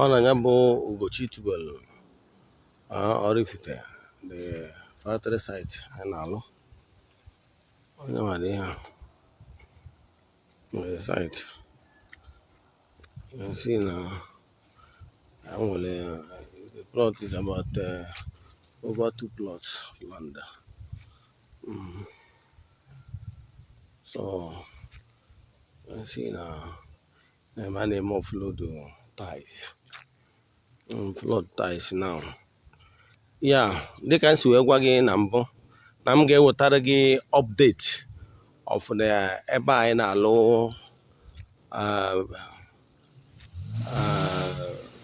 Ọ na ya bụ Ugochi tubelu Oraifite, the factory site anyị na-alụ. Onye nwere ihe a the site. You can see na nwere the plot is about over two plots of land. So you can see na ebe a na-eme offload tiles. Flood tiles now. Ya dịka m si wee gwa gị na mbụ na m ga-ewetara gị update of the ebe anyị na-alụ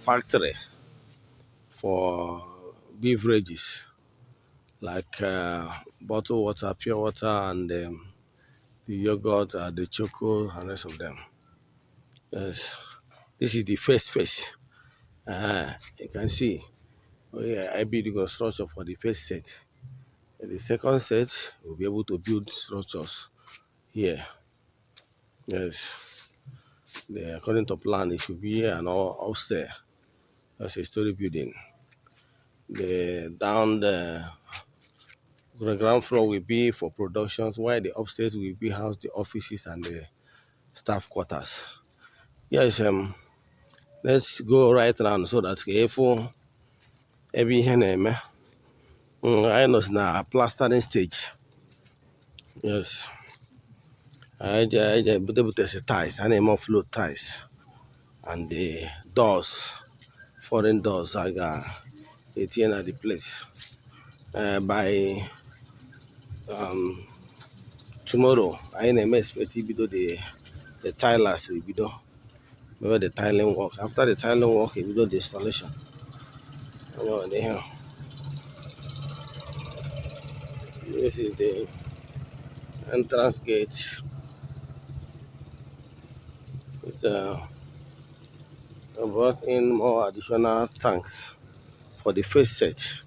factory for beverages like bottled water, pure water, and the yogurt, the choco, and rest of them. Yes, this is the first phase. You can see, oh yeah, I build the structure for the first set. In the second set, we'll be able to build structures here. Yes, according to plan, it should be here and all upstairs. That's a story building. The down the ground floor will be for productions, while the upstairs will be house the offices and the staff quarters. Yes, let's go right round so that if ebe ihe na-eme. Anyị nọzi na plastering stage. Yes, anyị je ebute tiles, a na-eme offload tiles and the doors, foreign doors a ga-etinye na the place. By tomorrow, anyị na-eme expect ibido the tilers, ebido maybe the tiling work. After the tiling work, ebido the installation. Onye ihe a. This is the entrance gate. It's brought in more additional tanks for the first set.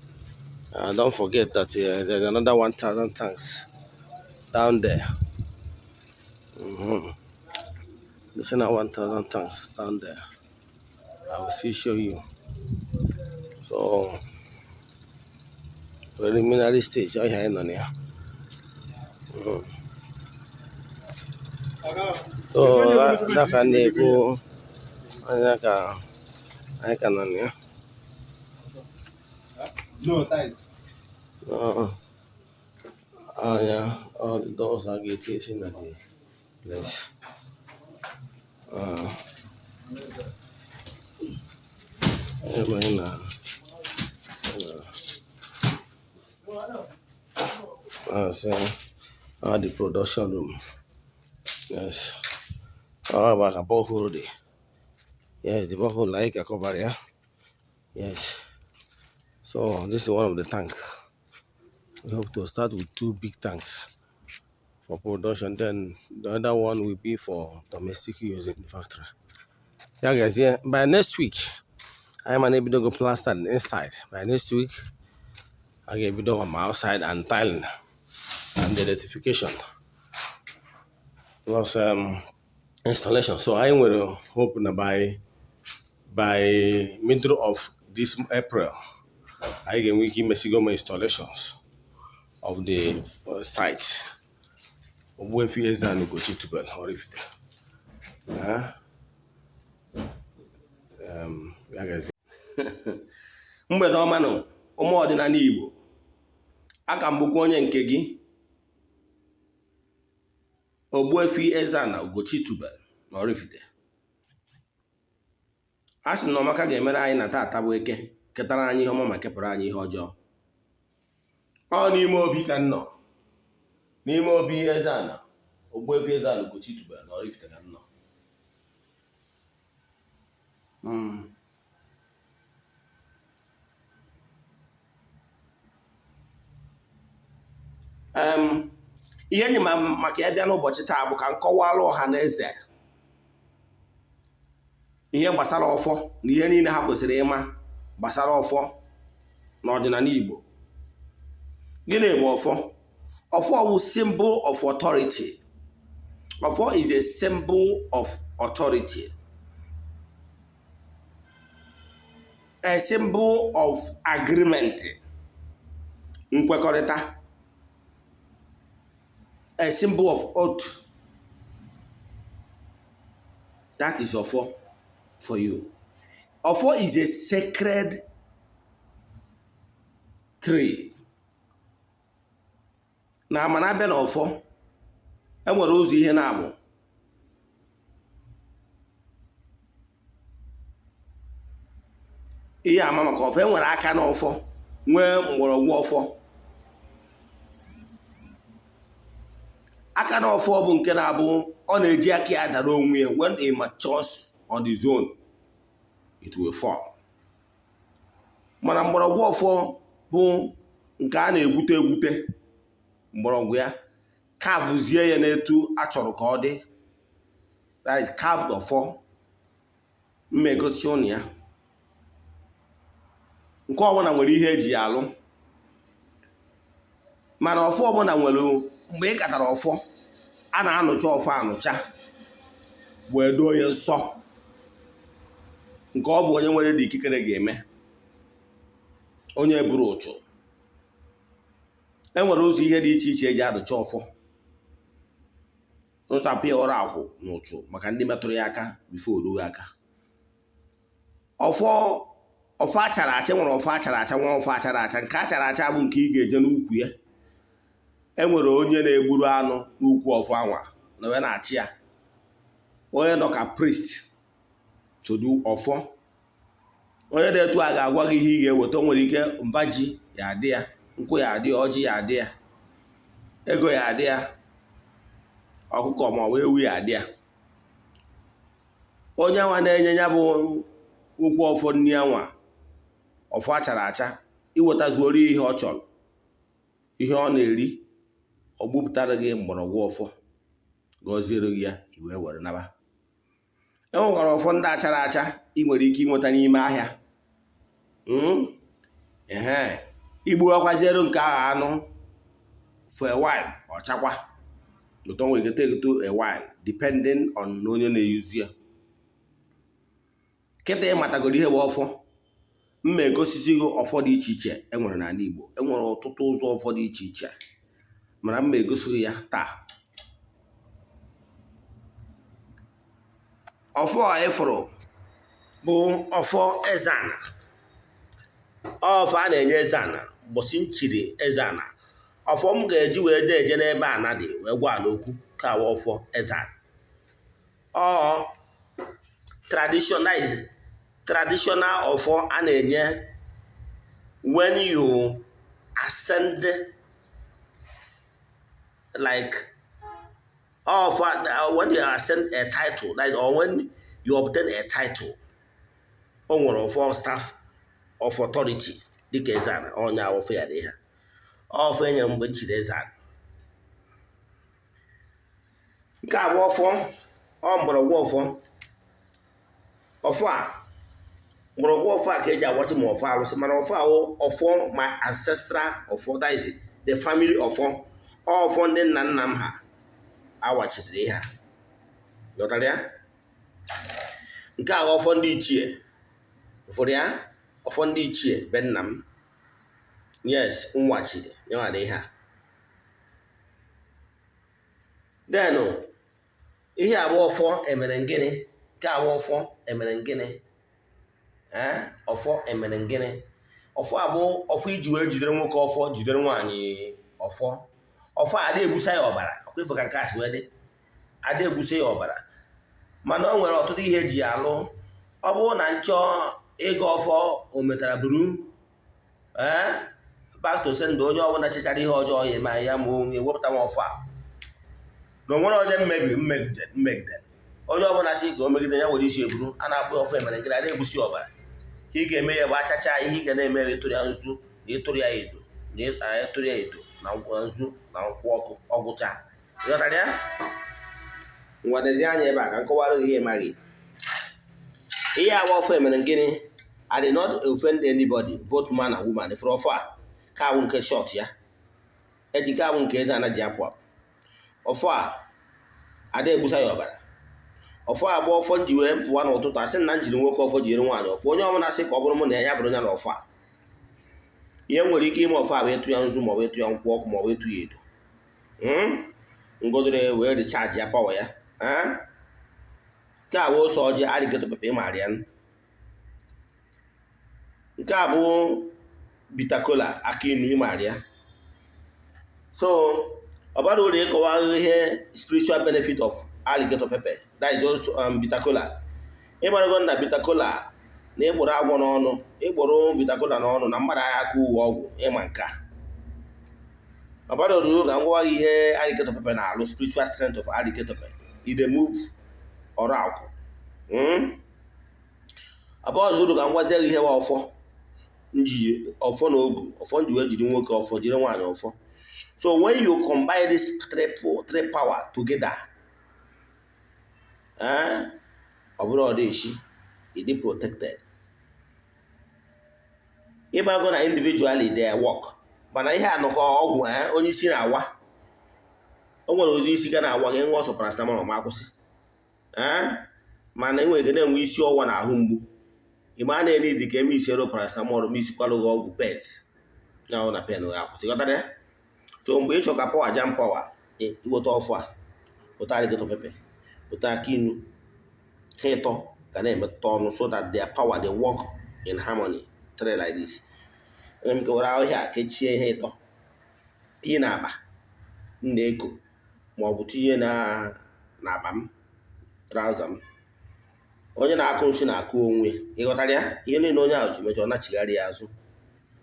Don't forget that there's another 1,000 tanks down there. Additional 1,000 tanks down there. I will still show you. So preliminary stage, I hear on here. So that can go. I can on here. No, tight. Yeah, all the doors are getting at the place. So, the production room. Yes. About a borehole there. Yes, the borehole like a cover, yeah. Yes. So this is one of the tanks. We hope to start with two big tanks for production, then the other one will be for domestic use in the factory. Yeah, guys, yeah. By next week, I'm able to go plaster inside. By next week, I get a on my outside and tiling and the electrification plus installation. So I will hope that by middle of this April, I can we give my installations of the site. Ogbuefi Eze-Ana Ugochi tubelu Oraifite. Ya gazie. Mgbede ọma nụ ụmụ ọdịnala Igbo, aka m bụkwa onye nke gị Ogbuefi Eze-Ana Ugochi tubelu na Oraifite. A sị na ọmaka ga-emere anyị na taata bụ eke, ketara anyị ihe ọma ma kepụrụ anyị ihe ọjọọ. Ọ n'ime obi ka m nọ, n'ime obi Eze-Ana Ogbuefi Eze-Ana Ugochi tubelu na Oraifite ka m nọ. Ihe enyi maka ya bịa n'ụbọchị taa bụ ka m kọwara ọha na eze ihe gbasara ọfọ na ihe niile ha kwesịrị ịma gbasara ọfọ na ọdịnala Igbo. Gịnị bụ ọfọ? Ọfọ bụ symbol of authority. Ọfọ is a symbol of authority. A symbol of agreement, nkwekọrịta, a symbol of oath. That is ọfọ for you. Ọfọ is a sacred tree. Na amana abịa na ọfọ, enwere ụzọ ihe na-abụ. Ihe ama maka ọfọ, enwere aka na ọfọ, nwee mgbọrọgwụ ọfọ. Aka na ọfọ bụ nke na-abụ ọ na-eji aka ya dara onwe ya. When it matures on its own, it will fall. Mana mgbọrọgwụ ọfọ bụ nke a na-egwute egwute mgbọrọgwụ ya, carvezie ya n'etu a chọrọ ka ọ dị. That is carved ọfọ. Mma egosi ụnụ ya. Nke ọbụla nwere ihe eji ya alụ, mana ọfọ ọbụla nwere mgbe ị katara ọfọ, a na-anụcha ọfọ anụcha wee doo ya nsọ, nke ọ bụ onye nwere dị ikikere ga-eme, onye buru ụchụ. E nwere ụzọ ihe dị iche iche eji anụcha ọfọ, rụchapụ ya ọrụ akwụ na ụchụ maka ndị metụrụ ya aka before o ruo aka. Ọfọ ọfọ achara acha, nwere ọfọ achara acha, nwa ọfọ achara acha. Nke achara acha bụ nke ị ga-eje n'ukwu ya. E nwere onye na-egburu anụ n'ukwu ọfọ anwa na onye na-achị ya, onye nọ ka priest to do ọfọ. Onye dị etu a ga-agwa gị ihe ị ga-eweta. O nwere ike mba ji ya adị ya, nkwụ ya adị ya, ọjị ya adị ya, ego ya adị ya, ọkụkọ ma ọ bụ ewu ya adị ya. Onye nwa na-enye ya bụ ụkwụ ọfọ nni anwa, ọfọ achara acha, iwetazuoro ihe ọ chọrọ, ihe ọ na-eri, ọ gbupụtara gị mgbọrọgwụ ọfọ, gọziere gị ya, i wee were naba. E nwekwara ọfọ ndị achara acha ị nwere ike ịnweta n'ime ahịa. Ehe, igbuwakwaziere nke ahụ anụ for a while, ọchakwa ụtọ. Nwere ike take to a while depending on onye na-eyuzu ya. Kịta ịmatagoro ihe bụ ọfọ, mma egosisi gị ọfọ dị iche iche e nwere n'ala Igbo. E nwere ọtụtụ ụzọ ọfọ dị iche iche, mana mma egosi gị ya taa. Ọfọ a ịfụrụ bụ ọfọ Eze-Ana. Ọfọ a na-enye Eze-Ana ụbọchị m chiri Eze-Ana. Ọfọ m ga-eji wee dee eje n'ebe ana dị wee gwa ala okwu ka awa ọfọ Eze-Ana. Ọ traditional ọfọ a na-enye when you ascend, like ọfọ when you ascend a title, like, or when you obtain a title. O nwere ọfọ staff of authority dịka Eze-Ana. Onye ọfọ ya dị ha, ọfọ e nyere mgbe m chiri Eze-Ana. Nke a bụ ọfọ ọ mgbọrọgwụ ọfọ. Ọfọ a, mgbọrọgwụ ọfọ a ka eji agwachi ma ọfọ arụsị, mana ọfọ ahụ ọfọ my ancestral ọfọ, that is the family ọfọ, ọfọ ndị nna nna m ha awachiri ihe a. Ghọtara ya? Nke a ọfọ ndị ichie ụfọdụ ya, ọfọ ndị ichie be nna m, yes, nwachiri nyenwara ihe a. Then ihe abụ ọfọ emere ngịnị? Nke abụ ọfọ emere ngịnị? Ee, ọfọ emere ngịnị? Ọfọ abụ ọfọ iji wee jidere nwoke ọfọ, jidere nwaanyị ọfọ. Ọfọ ada egbusa ya ọbara ọkwa ifo ka nke a si wee dị, ada egbusa ya ọbara, mana o nwere ọtụtụ ihe eji ya alụ. Ọ bụrụ na nchọ ịga ọfọ o metara buru ee back to sender, onye ọbụla chechara ihe ọjọọ ya eme ya, ma onye wepụta m ọfọ a na o nwere onye mmebiri mmegidere, onye ọbụla sị ka o megide ya nwere isi eburu. A na-akpọ ọfọ emere nkiri, ada egbusi ọbara. Ka ị ga-eme ya bụ achacha ihe ị ga na-eme, ịtụrụ ya nzu na ịtụrụ ya edo na ịtụrụ ya edo na nzu na nkwụ ọkụ, ọgwụcha. Ịghọtara ya? Ngwa, dezie anya ebe a ka m kọwara gị ihe ịmaghị. Ihe awa ọfọ emere gịnị? I did not offend anybody, both man and woman. Ifuru ọfọ a ka awụ nke short ya eji nke awụ nke Eze-Ana ji apụ apụ. Ọfọ a ada egbusa ya ọbara. Ọfọ abụọ, ọfọ nji wee pụwa n'ụtụtụ, asị na njiri nwoke ọfọ, jiri nwaanyị ọfọ. Onye ọbụla sị ka ọ bụrụ mụ na ya, ya bụrụ ya na ọfọ a. Ihe nwere ike ime ọfọ a bụ ịtụ ya nzu, maọbụ ịtụ ya nkwụ ọkụ, maọbụ ịtụ ya edo ngodoro wee recharge ya power ya. Nke a bụ ose ọjị, alligator pepper, ịmara ya. Nke a bụ bitter kola, aka inu, ịmara ya. So ọ bara uru ịkọwa ihe spiritual benefit of alligator pepper, that is also bitter kola. Ịmarago na bitter kola na ịkpụrụ agwọ n'ọnụ, ịkpụrụ bitter kola n'ọnụ na mmadụ agha aka uwe ọgwụ. Ịma nke a, ọ bara uru ka m gwa gị ihe alligator pepper na-alụ. Spiritual strength of alligator pepper: it remove ọrụ akwụ. Ọ bụ ọzọ uru ka m gwazie gị ihe ọfọ nji, ọfọ na ogu, ọfọ nji wee jiri nwoke ọfọ, jiri nwaanyị ọfọ. So when you combine this three power together, ọ bụrụ ọdịshi ịdị protected. Ịgbago na individually they work, mana ihe anụkọ ọgwụ, onye isi na-awa, o nwere ụdị isi ga na-awa gị, nwa ọsọ paracetamol ma akwụsị, mana ị nwere ike na-enwe isi ọwa na ahụ mgbu. Ịma a na-eri dị ka eme isi ero paracetamol ma isikwalụ gị ọgwụ pains na ọ na pain ya akwụsị. Ghọtara ya? So mgbe ị chọ ka power jam power, iweta ọfọ a, weta alligator pepper, weta aka inu, ha ịtọ ga na-emetụta ọnụ so that their power dey work in harmony. Three like this. Enwere m ike were ahịhịa kechie ihe ịtọ, tinye n'akpa m na-eko, ma ọ bụ tinye na n'akpa m, trouser m. Onye na-akụ nsị na-akụ onwe. Ịghọtara ya? Ihe niile onye ahụ ji mechaa, ọ nachigharị ya azụ.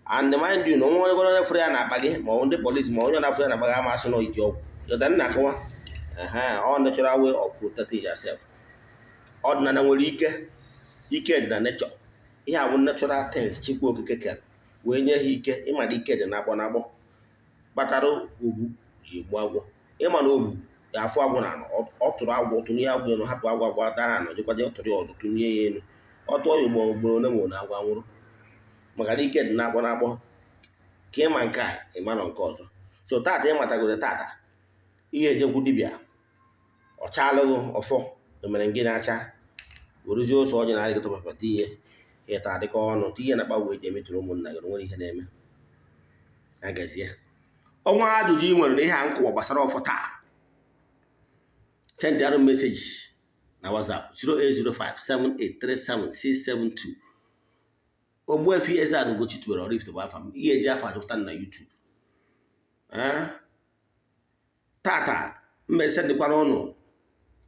And mind you, na onwe onye onye fụrụ ya n'akpa gị, ma ọ ndị polisi, ma onye na-afụ ya n'akpa gị, amasị na iji ọgwụ. Ịghọtara nna akọwa? Ọ natural way of protecting yourself. Ọdịnala nwere ike, ike dị na nature. Ihe a bụ natural things Chukwu Okike kere wee nye ha ike. Ịma na ike dị na-agbọ na-agbọ kpatara ogbu ji egbu agwọ. Ịma na ogbu ga-afụ agwọ na anọ, ọ tụrụ agwọ, tụnye agwọ elu, hapụ agwọ, agwọ dara anọ, jekwaje tụrụ ya ọdụ, tụnye ya elu. Ọ tụọ ya ugboro ole ma ole, agwọ nwụrụ, maka na ike dị na-agbọ na-agbọ. Ka ịma nke a, ịma na nke ọzọ. So tata ịmatagoro, tata ihe ejekwu dibịa ọ chalụghị ọfọ emere gị na-acha, werezie ose ọjị na alligator pepper tinye ịta adịkọ ọnụ, tinye na akpa wee ji emetụrụ ụmụnna gị. Nwere ihe na-eme agazie ọnwa. Ajụjụ ị nwere na ihe a nkụwa gbasara ọfọ taa, send arụ message na WhatsApp 08057837672. Ogbuefi Eze-Ana Ugochi tubelu Oraifite bụ afa m. Ihe eji afọ ajụpụta na YouTube tata mma esendịkwara ụnụ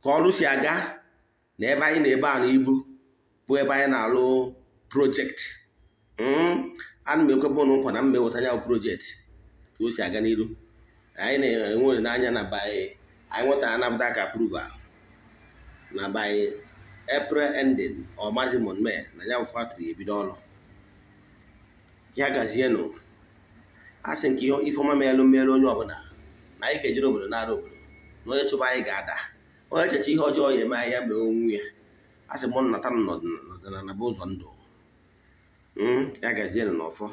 ka ọrụ si aga na ebe anyị na-ebe a na ibu bụ ebe anyị na-alụ project. Ana m ekwebe ụnụ nkwa na m eweta anya project ka o si aga n'iru. Anyị na-enwe olileanya na by anyị nweta anabata ka approval na by April ending or maximum May, na ya bụ factory ebido ọrụ ya. Gazienụ. A sị nke ifeọma meelụ mmerụ onye ọbụla, na anyị ga-ejere obodo nara obodo, na onye chụba anyị ga-ada, onye echeche ihe ọjọọ ya eme ahịa mee onwe ya. A sị m nata n'ọdịnala bụ ụzọ ndụ. Ya gazienụ n'ọfọ.